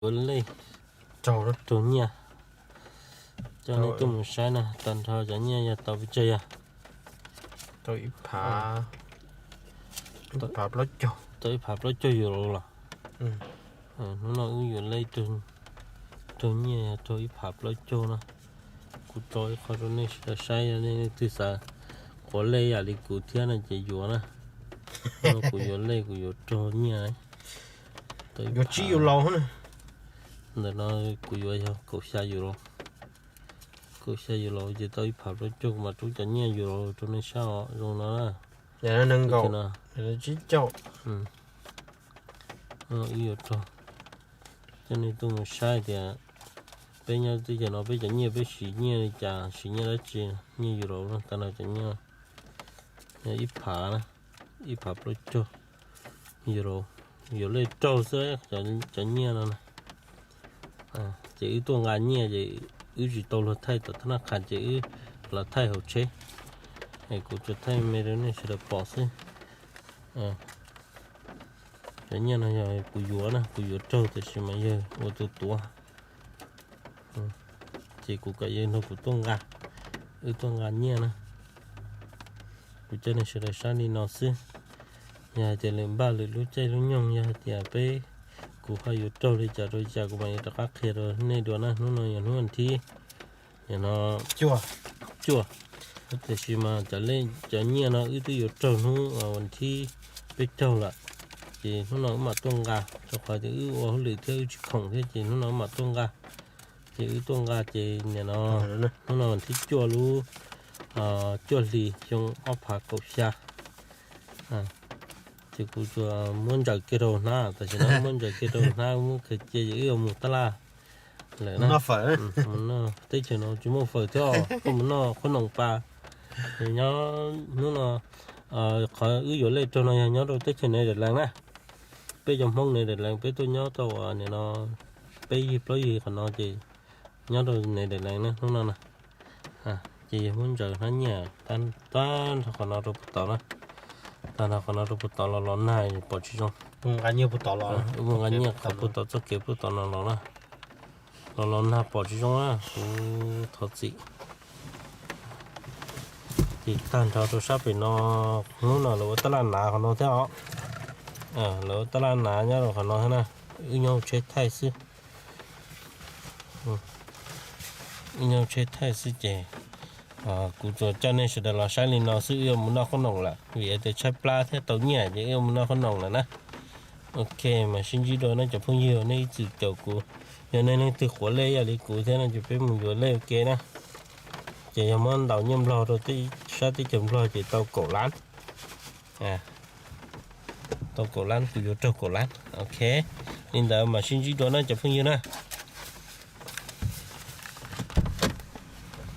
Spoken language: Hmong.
Yuav lej raug nyiaj. Coj nej tuaj mus saib na, tag nrho cov nyiaj yog tau pes tsawg yog? Tau ib phav, ib phav plaub caug. Tau ib phav plaub caug euro los. Hnub no wb yuav lej raug nyiaj yog raug ib phav plaub caug na. Kuv tso ib qho rau nej sawv daws saib, yog nej leej twg xav yuav lej yam li kuv thiab no ces yuav na. Kuv yuav lej kuv yuav raug nyiaj. Yuav tsib euro. Ntawm no kuv yuav yog kaum xya euro. Kaum xya euro ces tau ib phav plaub caug, kuv mam rub cov nyiaj euro rau nej saib os, zoo no na. Tsib caug. Wb yuav raug, coj nej tuaj mus saib tias peb nyob teb chaws no peb cov nyiaj peb siv nyiaj li cas, siv nyiaj dab tsi. Nyiaj euro no tag nrho cov nyiaj ib phav na, ib phav plaub caug euro, yuav lej raug xwb cov nyiaj no na. Ces wb tuaj nqa nyiaj ces wb tsis tau luag thaij tom thab naj qhas ces wb los thaij hauv tsheb. Es kuv tsuas thaij me rau nej sawv daws pom xwb. Cov nyiaj no yog kuv yuav na, kuv yuav raug tiam sis mas yawg ua tus tuav. Ces kuv kom yawg nrog kuv tuaj nqa, wb tuaj nqa nyiaj na. Kuv coj nej sawv daws saib li no xwb. Yog hais tias lwm npaj lwm lub caij lub nyoog, yog hais tias peb, kuv ho yuav raug li cas rau li cas kuv mam li rov qab qhia rau nej dua na. Hnub no yog hnub vas thib, yog no cuaj. Tiam sis mas cov nyiaj no wb twb yuav raug hnub vas thib peb caug lawm. Ces hnub no wb mam tuaj nqa, rau qhov tias wb ua hauj lwm thiab wb tsis khoom thiab ces hnub no wb mam tuaj nqa. Ces wb tuaj nqa ces nim no, hnub no vas thib cuaj lub cuaj hlis xyoo ob phav kaum xya. Ces kuv tsuas muab ntsaws kiag rau hnab, tam sim no muab ntsaws kiag rau hnab, muab khaws cia ces wb yuav mus taj laj lawm na. Teb chaws no tsis muaj fawm thiab, koj mus noj qhob noom pas. Nyob hnub no, qhov wb yuav lej raug no yog nyob rau teb chaws Netherlands na. Peb cov Hmoob Netherlands peb tuaj nyob tau nim no peb yig plaub yig qhov no ces nyob rau Netherlands na hnub no na. Ces yog muab ntsaws hnab nyiaj tag nrho qhov no rau puag tod na. Tag nrho qhov no rau puag tod los los nag pom tsis zoo. Mus nqa nyiaj qhov puag tod txoj kev puag tod no los na. Los los nag pom tsis zoo na, kuv thov txim. Ces tag nrho rau sab pem no, hnub no lawv ua taj laj hnav qhov no thiab os. Lawv ua taj laj hnav nyob rau qhov no thiab na. Wb nyob hauv tsheb thaij xwb. Wb nyob hauv tsheb thaij xwb ces kuv tsuas coj nej sawv daws los saib li no xwb, wb yuav mus noj qhob noom lawm vim tias tshaib plab thiab tau nyiaj ces wb yuav mus noj qhob noom lawm na. Ok, mas sib ntsib dua nej cov phooj ywg, nej ib txwm caum kuv. Yog nej leej twg quav lej ib yam li kuv thiab no ces peb mus yuav lej ua ke na. Ces yog muab ntaus nyiaj nplog rau sab teb chaws nplog ces tau kaum lab. Tau kaum lab, kuv yuav raug kaum lab. Ok, li ntawd mas sib ntsib dua na cov phooj ywg na.